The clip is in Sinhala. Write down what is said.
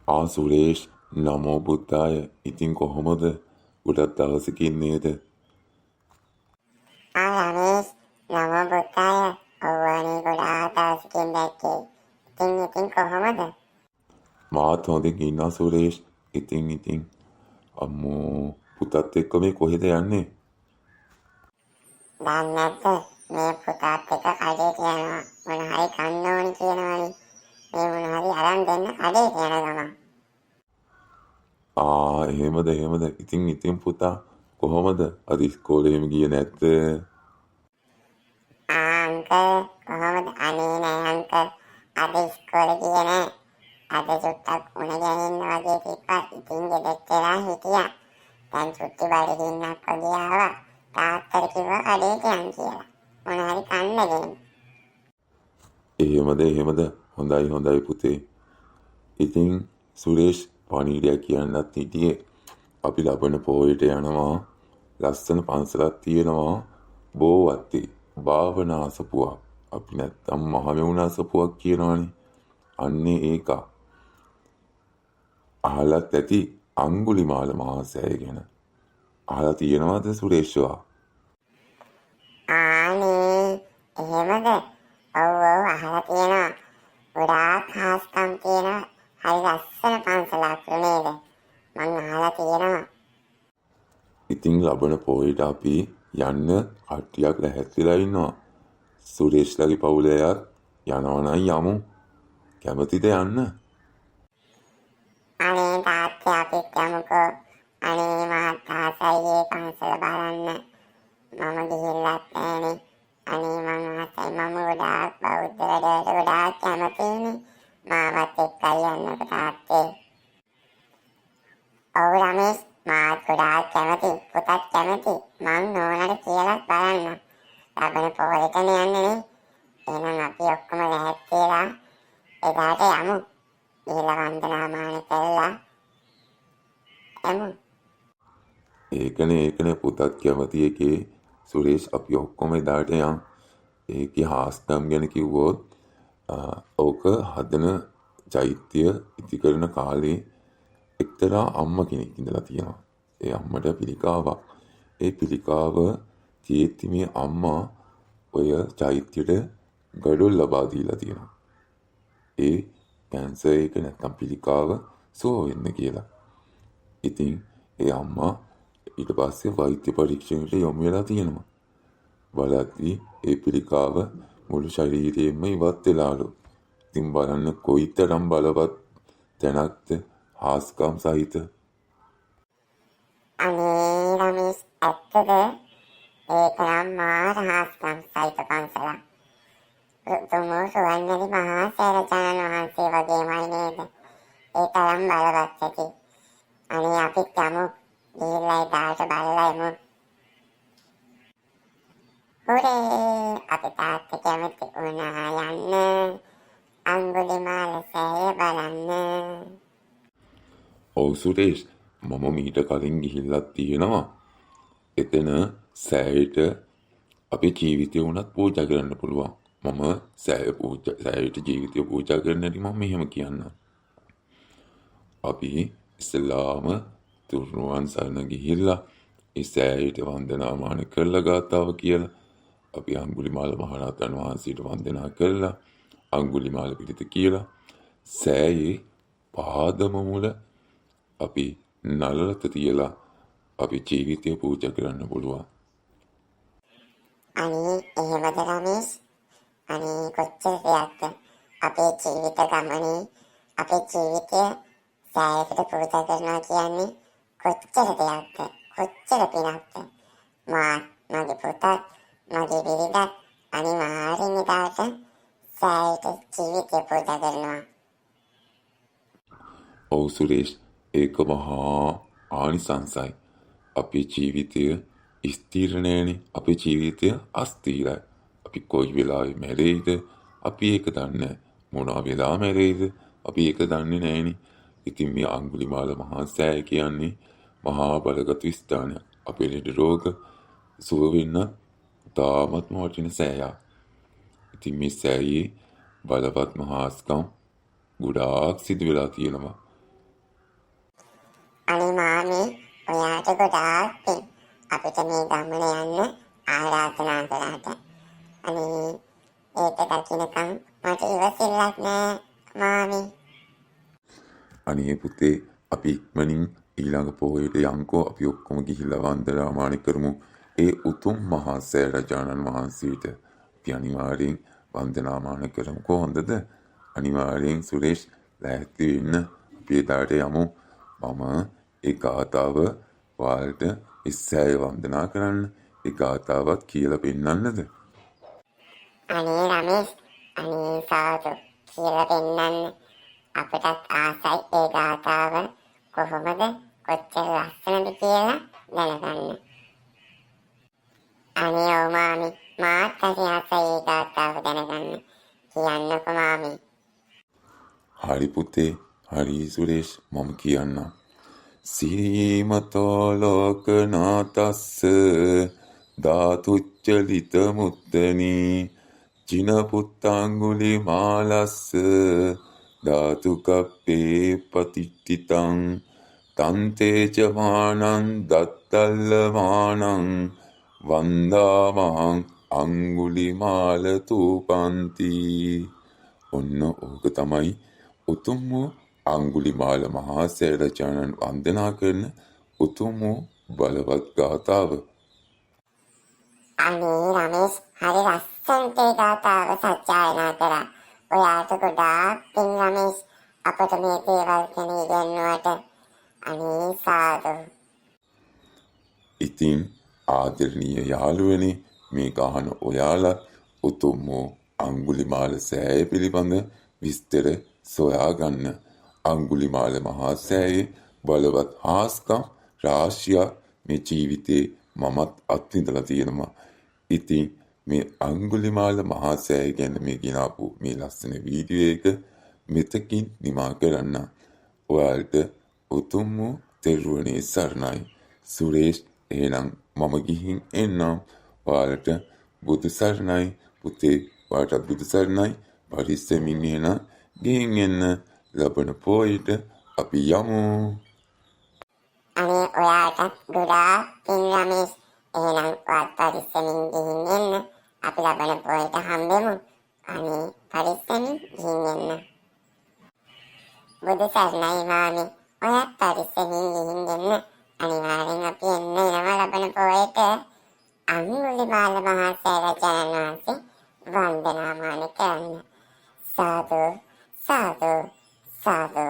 ආ සුරේෂ්, නමෝ බුද්දාය. ඉතින් කොහොමද? ගොඩක් දවසකින් නේද? ආ රමේෂ්, නමෝ බුද්දාය. ඔව් අනේ, ගොඩාක් දවසකින් දැක්කේ. ඉතින් ඉතින් කොහොමද? මාත් හොඳින් ඉන්නවා සුරේෂ්. ඉතින් ඉතින් අම්මෝ, පුතත් එක්ක මේ කොහෙද යන්නේ? දන්නේ නැද්ද, මේ පුතාත් එක්ක කඩේට යනවා. මොන හරි කන්න ඕනි කියනවනේ. මේ මොන හරි අරන් දෙන්න කඩේට යන ගමන්. ආ, එහෙමද එහෙමද. ඉතින් ඉතින් පුතා කොහොමද? අද ඉස්කෝලේ එහෙම ගියේ නැද්ද? ආ අංකල්, කොහොමද? අනේ නෑ අංකල්, අද ඉස්කෝලේ ගියේ නෑ. අද චුට්ටක් උණ ගැනෙන්න වගේ තිබ්බා. ඉතින් ගෙදරට වෙලා හිටියා. දැන් චුට්ටි බඩගින්නක් වගේ ආවා. තාත්තට කිව්වා කඩේට යන් කියලා, මොන හරි කන්න ගේන්න. එහෙමද එහෙමද. හොඳයි හොඳයි පුතේ. ඉතින් සුරේෂ්, පණිවිඩයක් කියන්නත් හිටියේ. අපි ලබන පොහොයට යනවා. ලස්සන පන්සලක් තියෙනවා බෝවත්තේ. භාවනා අසපුවක්. අපි නැත්තම් මහමෙවුන අසපුවක් කියනවනේ. අන්නේ ඒක. අහලත් ඇති අඟුලිමාල මහා සෑය ගැන. අහලා තියෙනවද සුරේෂ් ඔයා? ආනේ, එහෙමද? ඔව් ඔව්, අහලා තියෙනවා. ගොඩාක් හාස්කම් තියෙන හරි ලස්සන පන්සලක් නේද? මං අහලා තියෙනවා. ඉතින් ලබන පොහොයට අපි යන්න කට්ටියක් ලැහැත්තිලා ඉන්නවා. සුරේෂ්ලගේ පවුලේ අයත් යනවා නම් යමු. කැමතිද යන්න? අනේ තාත්තේ, අපිත් යමුකෝ. අනේ මාත් ආසයි ඒ පන්සල බලන්න. මම ගිහිල්ලත් නෑනේ. අනේ මං ආසයි. මම ගොඩාක් බෞද්ධ වැඩවලට ගොඩාක් කැමතියිනේ. මාවත් එක්කයි යන්නකෝ තාත්තේ. ඔව් රමේෂ්, මාත් ගොඩාක් කැමති. පුතත් කැමති. මං නෝනට කියලත් බලන්න. ලබන පොහොයටනේ යන්නේ නේ. එහෙනම් අපි ඔක්කොම ලැහැත්ති වෙලා එදාට යමු. ගිහිල්ලා වන්දනාමාන කරලා එමු. ඒකනේ ඒකනේ, පුතත් කැමති එකේ. සුරේෂ්, අපි ඔක්කොම එදාට යන්. ඒකේ හාස්කම් ගැන කිව්වොත්, ඕක හදන චෛත්‍ය ඉදි කරන කාලේ එක්තරා අම්මා කෙනෙක් ඉඳලා තියෙනවා. ඒ අම්මට පිළිකාවක්. ඒ පිළිකාව තියෙද්දි මේ අම්මා ඔය චෛත්‍යයට ගඩොල් ලබා දීලා තියෙනවා, ඒ කැන්සර් එක නැත්තම් පිළිකාව සුව වෙන්න කියලා. ඉතින් ඒ අම්මා ඊට පස්සේ වෛද්‍ය පරීක්ෂණයට යොමු වෙලා තියෙනවා. බලද්දි ඒ පිළිකාව මුළු ශරීරයෙන්ම ඉවත් වෙලාලු. ඉතින් බලන්න කොයිතරම් බලවත් තැනක්ද, හාස්කම් සහිත. අනේ රමේෂ්, ඇත්තද? ඒක නම් මාර හාස්කම් සහිත පන්සලක්. උතුම් වූ රුවන්වැලි මහා සෑය වහන්සේ වගේමයි නේද? ඒ තරම් බලවත් ඇති. අනේ අපිත් යමු. ගිහිල්ලා එදාට බලලා එමු. හුරේ, අපි තාත්තා කැමති වුණා යන්න. අඟුලිමාල සෑය බලන්න. ඔව් සුරේෂ්, මම මීට කලින් ගිහිල්ලත් තියෙනවා. එතන සෑයට අපේ ජීවිතය වුණත් පූජා කරන්න පුළුවන්. මම සෑයට ජීවිතය පූජා කරන හැටි මම මෙහෙම කියන්නම්. අපි ඉස්සෙල්ලාම තුන්රුවන් සරණ ගිහිල්ලා ඒ සෑයට වන්දනාමාන කරලා, ගාථාව කියලා, අපි අඟුලිමාල මහරහතන් වහන්සේට වන්දනා කරලා, අඟුලිමාල පිරිත කියලා, සෑයේ පාදම මුල අපි නළලත තියලා අපි ජීවිතය පූජා කරන්න පුළුවන්. අනේ එහෙමද රමේෂ්? අනේ කොච්චර දෙයක්ද, අපේ ජීවිත ගමනේ අපේ ජීවිතය සෑයකට පූජා කරනවා කියන්නේ කොච්චර දෙයක්ද, කොච්චර පිනක්ද. මාත් මගේ පුතත් මගේ බිරිඳත් අනිවාර්යෙන් එදාට සෑයට ජීවිතය පූජා කරනවා. ඔව් සුරේෂ්, ඒක මහා ආනිසංසයි. අපේ ජීවිතය ස්ථිර නෑනේ. අපේ ජීවිතය අස්ථිරයි. අපි කොයි වෙලාවෙ මැරෙයිද අපි ඒක දන්නේ නෑ. මොනවා වෙලා මැරෙයිද අපි ඒක දන්නේ නෑනේ. ඉතින් මේ අඟුලිමාල මහා සෑය කියන්නේ මහා බලගත් ස්ථානයක්. අපේ ලෙඩ රෝග සුව වෙන්න ඉතාමත්ම වටින සෑයක්. ඉතින් මේ සෑයේ බලවත් මහාස්කම් ගොඩාක් සිදු වෙලා තියෙනවා. අනේ මාමි, ඔයාට ගොඩාක් පිං අපිට මේ ගමන යන්න ආරාධනා කළාට. අනේ ඒක දකින්නකම් මට ඉවසිල්ලක් නෑ මාමි. අනේ පුතේ, අපි ඉක්මනින් ඊළඟ පොහොයට යන්කෝ. අපි ඔක්කොම ගිහිල්ලා වන්දනාමාන කරමු ඒ උතුම් මහා සෑ රජාණන් වහන්සේට. අපි අනිවාර්යෙන් වන්දනාමාන කරමුකෝ, හොඳද? අනිවාර්යෙන් සුරේෂ්, ලෑස්ති වෙන්න. අපි එදාට යමු. මම ඒ ගාථාව ඔයාලට ඉස්සෑය වන්දනා කරන්න ඒ ගාථාවත් කියලා පෙන්නන්නද? අනේ රමේෂ්, අනේ සාදු, කියලා පෙන්නන්න. අපටත් ආසයි ඒ ගාථාව කොහොමද, කොච්චර ලස්සනද කියලා දැනගන්න. අනේ ඔව් මාමි, මාත් හරි ආසයි ඒ ගාථාව දැනගන්න. කියන්නකෝ මාමි. හරි පුතේ, හරි සුරේෂ්, මම කියන්නම්. සිරීමතෝ ලෝකනාතස්ස ධාතුච්චලිත මුත්තනී චින පුත්තංගුලි මාලස්ස ධාතුකප්පේ පතිට්ඨිතං තන්තේච මානං දත්තල්ල මානං වන්දාමහං අංගුලිමාල තූපන්ති. ඔන්න ඕක තමයි උතුම් වූ අංගුලිමාල මහා සෑරජාණන් වන්දනා කරන උතුම් වූ බලවත් ගාථාව. අනේ රමේෂ්, හරි ලස්සනට ඒ ගාථාව සජ්ජායනා කරා. ඔයාට ගොඩාක් පිං රමේෂ්, අපට මේ දේවල් ගැන ඉගැන්නුවට. අනේ සාදු. ඉතින් ආදරණීය යාළුවනේ, මේක අහන ඔයාලත් උතුම් වූ අංගුලිමාල සෑය පිළිබඳ විස්තර සොයාගන්න. අංගුලිමාල මහා සෑයේ බලවත් හාස්කම් රාශියක් මේ ජීවිතේ මමත් අත්විඳලා තියෙනවා. ඉතින් මේ අංගුලිමාල මහා සෑය ගැන මේ ගෙනාපු මේ ලස්සන වීඩියෝ එක මෙතකින් නිමා කරන්න. ඔයාලට උතුම් වූ තෙරුවනේ සරණයි. සුරේෂ්, එහෙනම් මම ගිහින් එන්නම්. ඔයාලට බුදු සරණයි. පුතේ, ඔයාටත් බුදු සරණයි. පරිස්සමින් එහෙනම් ගිහින් එන්න. ලබන පොයට අපි යමු. අනේ ඔයාටත් ගොඩාක් පිං රමේෂ්. එහෙනම් ඔයත් පරිස්සමින් ගිහින් එන්න. අපි ලබන පොයට හම්බෙමු. අනේ පරිස්සමින් ගිහින් එන්න. බුදු සරණයි මාමි. ඔයත් පරිස්සමින් ගිහින් එන්න. අනිවාර්යෙන් අපි එන්න එනවා ලබන පොයට අංගුලිමාල මහා සෑරජාණන් වහන්සේ වන්දනාමාන කරන්න. සාදු සාදු සාදු.